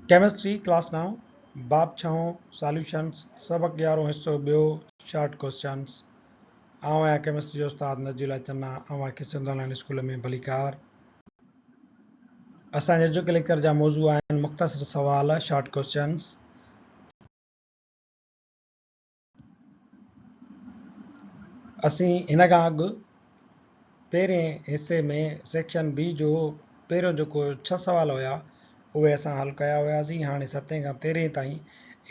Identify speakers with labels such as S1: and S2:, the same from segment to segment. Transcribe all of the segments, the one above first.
S1: Chemistry class نائون، باب ڇهون، ساليوشنز، سبق يارهون حصو ٻيو، شارٽ ڪوئسچنز. آئون آهيان ڪيمسٽري جو استاد نجي الله چنا، اوهان کي سنڌ آن لائين اسڪول ۾ ڀليڪار. اسان جي اڄوڪي ليڪچر جا موضوع آهن مختصر سوال، شارٽ ڪوئسچنز. اسين هن کان اڳ پهرين حصي ۾ سيڪشن بي جو پهريون جيڪو ڇهه سوال هيا اهي اسان حل ڪيا هياسين، هاڻي ستين کان تيرهين تائين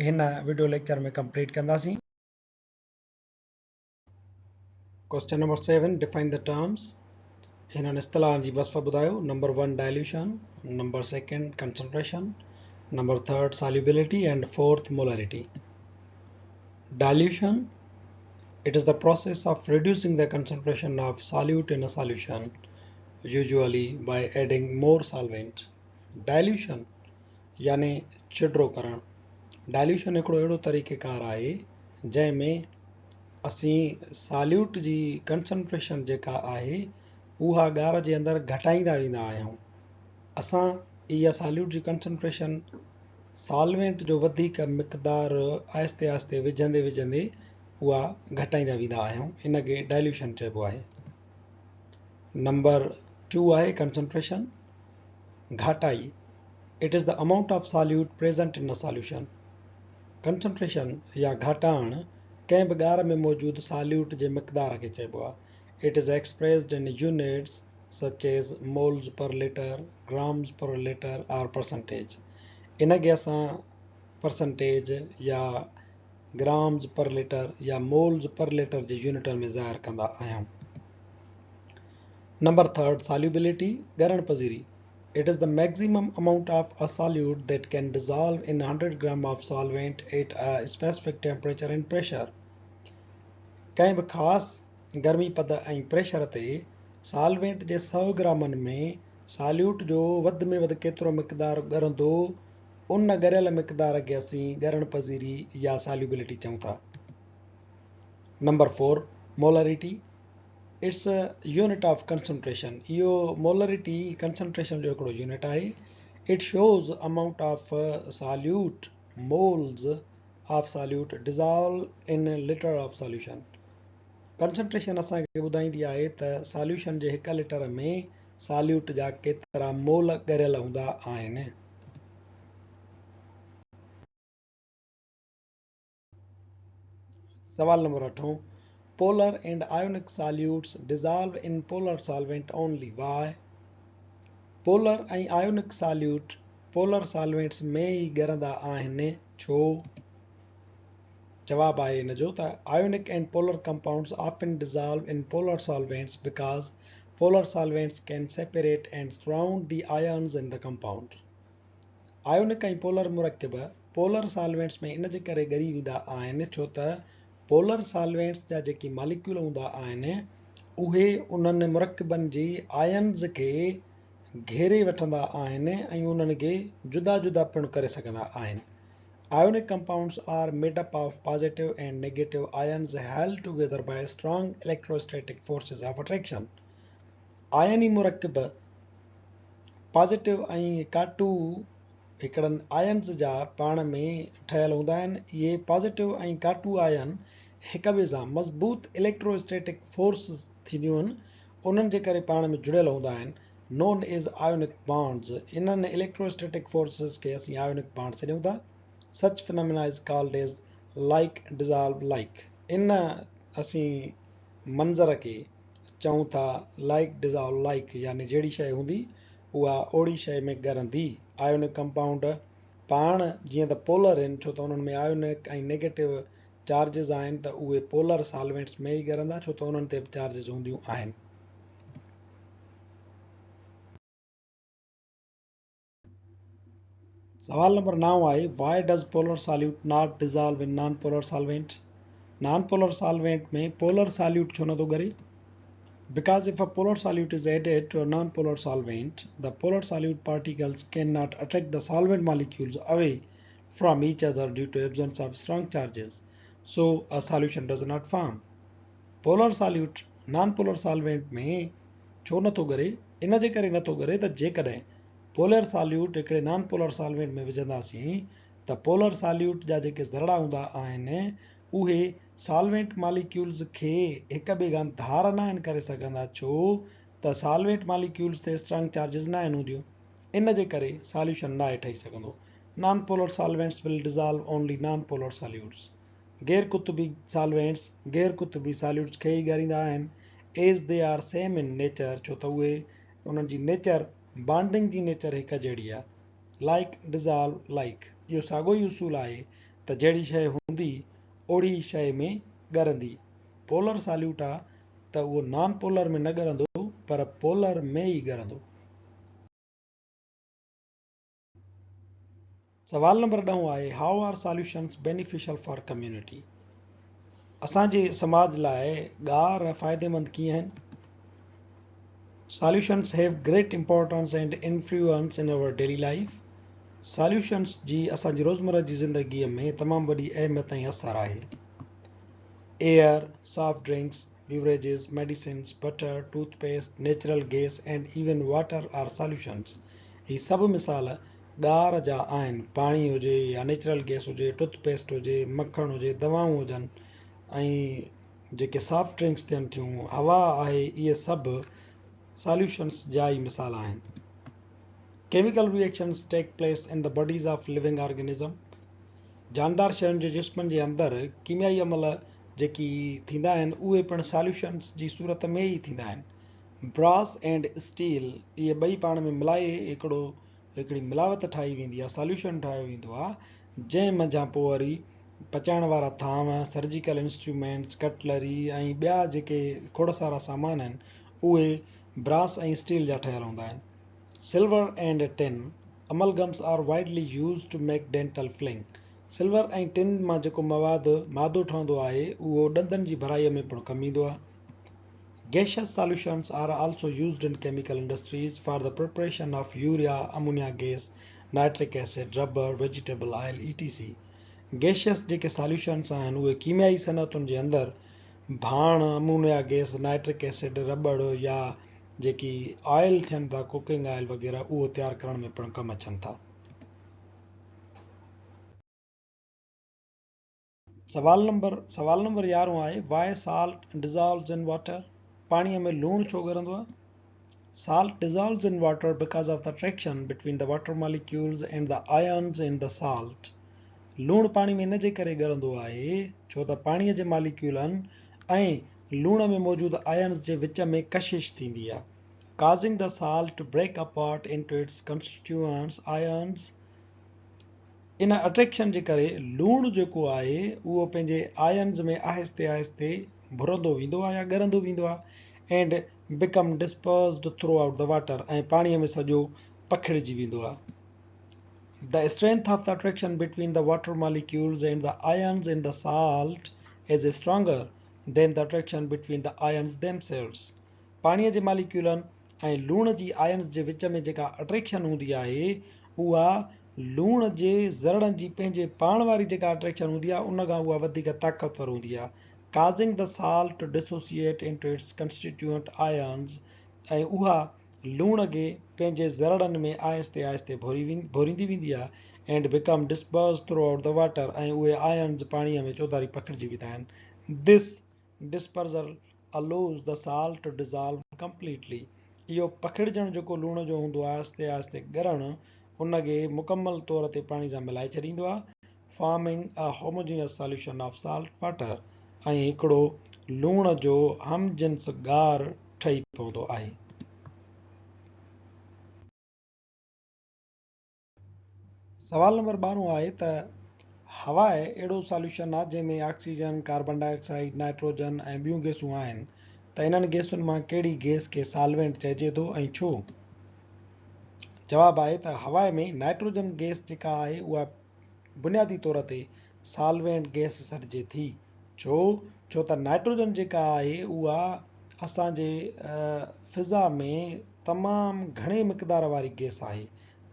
S1: هن وڊيو ليڪچر ۾ ڪمپليٽ ڪنداسين. Question number 7 Define the terms هنن اصطلاحن جي وصف ٻڌايو number 1 dilution number second concentration number third solubility and fourth molarity dilution It is the process of reducing the concentration of solute in a solution, usually by adding more solvent. Dilution يعني ڇڊرو ڪرڻ. ڊائليوشن هڪڙو اهڙو طريقيڪار آهي جنهن ۾ اسين ساليوٽ جي concentration جيڪا آهي اها ڳار جي اندر گهٽائيندا ويندا آهيون. اسان اها ساليوٽ جي ڪنسنٽريشن سالوينٽ جو وڌيڪ مقدار آهستي آهستي وجهندي وجهندي اها گهٽائيندا ويندا آهيون، ان کي ڊائليوشن چئبو آهي. نمبر ٽو آهي concentration, گهاٽائي، It is the amount of solute present in a solution. Concentration يا گهاٽاڻ ڪنهن به ڳار ۾ موجود ساليوٽ جي مقدار کي چئبو آهي. It is expressed in units such as moles per litre, grams per litre or percentage. ان کي اسان پرسنٽيج يا گرامز پر ليٽر يا مولز پر ليٽر جي يونٽن ۾ ظاهر ڪندا آهيون. نمبر ٿرڊ ساليوبلٽي، ڳرڻ پذيري، It is the maximum amount of a solute that can dissolve in 100 gram of solvent at a specific temperature and pressure. ڪنهن به خاص گرمي پد ۽ پريشر تي سالوينٽ جي 100 گرامن ۾ ساليوٽ جو وڌ ۾ وڌ ڪيترو مقدار ڳرندو، ان ڳريل مقدار کي اسين ڳرڻ پذيري يا ساليوبلٽي چئون ٿا. Number four, molarity, it's a unit of concentration, اهو مولرٽي ڪنسنٽريشن جو هڪڙو يونٽ آهي. It shows amount of solute, moles of solute dissolve in litre of solution. Concentration اسان کي ٻڌائيندي آهي ته ساليوشن جي هڪ لٽر ۾ ساليوٽ جا ڪيترا مول ڳريل هوندا آهن. سوال نمبر اٺون، polar and ionic solutes dissolve in polar solvent only, why? Polar ۽ ionic solute polar solvents ۾ ئي ڳرندا آهن، ڇو؟ جواب آهي ان جو ته ionic and polar compounds often dissolve in polar solvents because polar solvents can separate and surround the ions in the compound. Ionic ۽ polar مرڪب polar سالوينٽس ۾ ان جي ڪري ڳري ويندا آهن ڇو ته پولر سالوينٽس جا جيڪي ماليڪيول هوندا آهن اهي انهن مرڪبن جي آئنز کي گهيري وٺندا آهن ۽ انهن کي جدا جدا پڻ ڪري سگهندا آهن. Ionic compounds are made up of positive and negative ions held together by strong electrostatic forces of attraction. آئني مرڪب پازيٽو ۽ ڪاٽو هڪڙن آئنز جا پاڻ ۾ ٺهيل هوندا آهن. اهي پازيٽو ۽ ڪاٽو آئن هڪ ٻئي سان مضبوط اليڪٽرو اسٽيٽڪ فورسز ٿينديون آهن، انهن جي ڪري پاڻ ۾ جڙيل هوندا آهن، Known as Ionic Bonds. انهن اليڪٽرو اسٽيٽڪ فورسز کي اسين آئيونڪ بانڊ سڏيون ٿا. Such phenomena is called as like dissolve like. ان اسين منظر کي چئون ٿا لائيڪ ڊزالو لائيڪ يعني جهڙي شيء هوندي اها اوڙي شيء ۾ ڳرندي. آئيونڪ ڪمپائونڊ پاڻ جيئن ته پولر آهن ڇو ته انهن ۾ آئيونڪ ۽ نيگيٽو چارجز آهن ته اهي پولر سالوينٽس ۾ ئي ڳرندا ڇو ته انهن تي به چارجز هونديون آهن. سوال نمبر نائون آهي، Why does polar solute not dissolve in non polar solvent? Non polar solvent ۾ polar solute ڇو نٿو ڳري؟ Because if a polar solute is added to a non polar solvent, the polar solute particles cannot attract the solvent molecules away from each other due to absence of strong charges, so a solution does not form. Polar solute non polar solvent ۾ ڇو نٿو ڳري؟ ان جي ڪري نٿو ڳري ته جيڪڏهن polar ساليوٽ هڪڙي نان پولر سالوينٽ ۾ وجهنداسين ته پولر ساليوٽ جا جيڪي ذرڙا هوندا آهن اهي سالوينٽ ماليڪيولز کي هڪ ٻئي کان ڌار ناهن ڪري سگهندا ڇو ته سالوينٽ ماليڪيولز تي اسٽرانگ چارجز ناهن هونديون ان جي ڪري ساليوشن ناهي ٺهي سگهندو. Non polar solvents will dissolve only non polar solutes غير قطبي سالوينٽس غير قطبي ساليوٽس کي ئي ڳاريندا آهن as they are same in nature ڇو ته اهي انهن جي نيچر بانڊنگ جي نيچر هڪ جهڙي آهي. لائيڪ ڊزالو لائيڪ اهو ساڳيو ئي اصول آهي ته جهڙي شيء هوندي اوڙي ئي شيء ۾ ڳرندي. پولر ساليوٽ آ ته اهو نان پولر ۾ نه ڳرندو پر پولر ۾ ئي ڳرندو. سوال نمبر ڏهون آهي How are solutions beneficial for community؟ اسان جي سماج لاء ڳار فائديمند ڪيئن آهن؟ Solutions have great importance and influence in our daily life. Solutions جي اسان جي روزمره جي زندگيء ۾ تمام وڏي اهميت ۽ اثر آهي. Air, soft drinks, beverages, medicines, butter, toothpaste, natural gas and even water are solutions. هي سڀ مثال ڳار جا آهن، پاڻي هجي يا نيچرل گئس هجي، ٽوٿ پيسٽ هجي، مکڻ هجي، دوائون هجن ۽ جيڪي سافٽ ڊرنڪس ٿين ٿيون، هوا آهي، اهي سڀ ساليوشنس جا ئي مثال آهن. Chemical reactions take place in the bodies of living organism جاندار شين جي جسمن جي اندر ڪيميائي عمل جيڪي ٿيندا آهن اهي پڻ ساليوشنس جي صورت ۾ ئي ٿيندا آهن. براس اينڊ اسٽيل اهي ٻئي پاڻ ۾ ملائي هڪڙو هڪڙي ملاوت ٺاهي ويندي آهي ساليوشن ٺاهيو ويندو آهي جنهن منجهان پوء وري پچائڻ وارا ٿانو سرجيڪل انسٽرومينٽس ڪٽلري ۽ ٻيا جيڪي کوڙ سارا سامان آهن اهي براس ۽ اسٽيل جا ٺهيل هوندا آهن silver and tin amalgams are widely used to make dental filling silver ۽ tin مان جيڪو مواد مادو ٺهندو آهي اهو ڏندن جي ڀرائي ۾ پڻ ڪم ايندو آهي. Gaseous solutions are also used in chemical industries for the preparation of urea, ammonia gas, nitric acid, rubber, vegetable oil, etc. Gaseous جيڪي ساليوشنس آهن اهي ڪيميائي صنعتن جي اندر ڀاڻ، امونيا گئس، نائٽرڪ ايسڊ، رٻڙ يا جيڪي آئل ٿين ٿا ڪوڪنگ آئل وغيره اهو تيار ڪرڻ ۾ پڻ ڪم اچن ٿا. سوال نمبر سوال نمبر يارهون آهي Why salt dissolves in water پاڻيء ۾ لوڻ ڇو ڳرندو آهي؟ Salt dissolves in water because of the attraction between the water molecules and the ions in the salt. لوڻ پاڻي ۾ ان جي ڪري ڳرندو آهي ڇو ته پاڻيء جي ماليڪيولن ۽ لوڻ ۾ موجود آئنز جي وچ ۾ ڪشش ٿيندي آهي causing the salt to break apart into its constituents ions in attraction جي ڪري لوڻ جيڪو آهي اهو پنهنجي آئنز ۾ آهستي آهستي ڀرندو ويندو آهي يا ڳرندو ويندو آهي and become dispersed throughout the water ۽ پاڻي ۾ سڄو پکڙجي ويندو آهي. The strength of the attraction between the water molecules and the ions in the salt is stronger than the attraction between the ions themselves. پاڻي جي ماليڪيولن ۽ لوڻ جي آئنز جي وچ ۾ جيڪا اٽريڪشن هوندي آهي اها لوڻ جي ذرڙن جي پنهنجي پاڻ واري جيڪا اٽريڪشن هوندي آهي ان کان اها وڌيڪ طاقتور هوندي آهي causing the salt to dissociate into its constituent ions ۽ اها لوڻ کي پنهنجي ذرڙن ۾ آهستي آهستي ڀوريندي ويندي آهي and become dispersed throughout the water ۽ اهي آئنز پاڻيء ۾ چوڌاري پکڙجي ويندا آهن This dispersal allows the salt to dissolve completely اهو پکڙجڻ جيڪو لوڻ جو هوندو آهي آهستي آهستي ڳرڻ ان کي مڪمل طور تي پاڻي سان ملائي ڇڏيندو آهي forming a homogeneous solution of salt water ۽ هڪڙو لوڻ جو هم جنس ڳار ٺهي پوندو آهي. سوال نمبر ٻارهون آهي ته هوا اهڙو ساليوشن آهي جنهن ۾ oxygen, carbon dioxide, nitrogen ۽ ٻيون گئسون آهن ته انهن گئسن مان ڪهڙي گئس کي سالوينٽ چئجي ٿو ۽ ڇو؟ جواب آهي ته هوا ۾ نائٽروجن گئس جيڪا آهي اها بنيادي طور تي سالوينٽ گئس سڏجي ٿي. ڇو؟ ڇو ته نائٽروجن جيڪا آهي اها اسان جي فضا ۾ تمام گهڻي مقدار واري گئس آهي.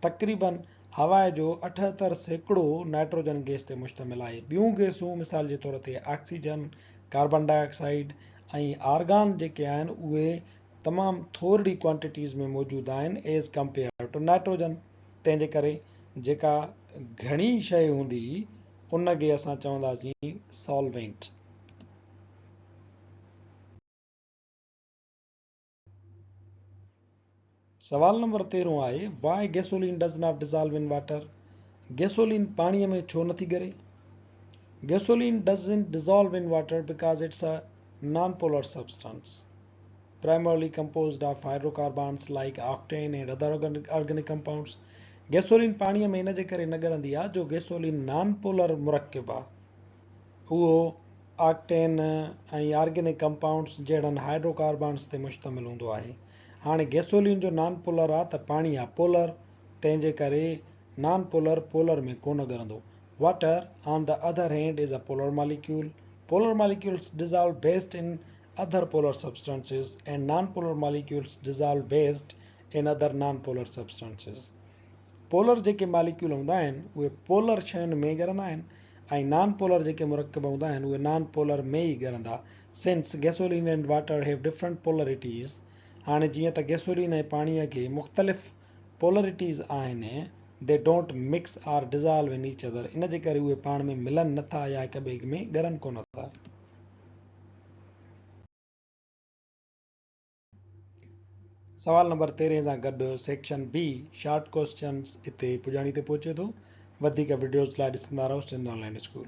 S1: تقريباً هوا جو 78% نائٽروجن گئس تي مشتمل آهي. ٻيون گئسون مثال جي طور تي آڪسيجن، ڪاربان ڊاء آڪسائيڊ ۽ آرگان جيڪي آهن اهي تمام ٿورڙي ڪوانٽيٽيز ۾ موجود آهن ايز ڪمپيئر ٽو نائٽروجن. تنهن جي ڪري جيڪا گهڻي شيء هوندي ان کي اسان چونداسين سالوينٽ. سوال نمبر تيرهون آهي، Why gasoline does not dissolve in water؟ Gasoline پاڻيء ۾ ڇو نٿي ڳري؟ Gasoline doesn't dissolve in water because it's a non-polar substance, primarily composed of hydrocarbons like octane and other organic compounds. Gasoline پاڻيء ۾ ان جي ڪري نه ڳرندي آهي جو گيسولين نان پولر مرڪب آهي. اهو آڪٽين ۽ آرگينڪ ڪمپائونڊز جهڙن هائيڊرو ڪاربانز تي مشتمل هوندو آهي. هاڻي گيسولين جو نان پولر آ ته پاڻي آ پولر، تنهن جي ڪري نان پولر پولر ۾ ڪونه ڳرندو. Water, on the other hand, is a polar molecule. Polar molecules dissolve best in other polar substances and non polar molecules dissolve best in other non polar substances. Polar جيڪي molecule هوندا آهن اهي polar شين ۾ ڳرندا آهن ۽ non polar جيڪي مرڪب هوندا آهن اهي نان پولر ۾ ئي ڳرندا. Since gasoline and water have different polarities هاڻي جيئن ته گيسولين ۽ پاڻيء کي مختلف پولرٽيز آهن They don't mix or dissolve in each other ان جي ڪري اهي پاڻ ۾ ملن نه ٿا يا هڪ ٻئي ۾ ڳرن ڪونه ٿا. سوال نمبر تيرهين سان گڏ سيڪشن بي شارٽ ڪوسچنس اتي پڄاڻي تي پهچي ٿو. وڌيڪ وڊيوز لاء ڏسندا رهو سنڌ آن لائن اسڪول.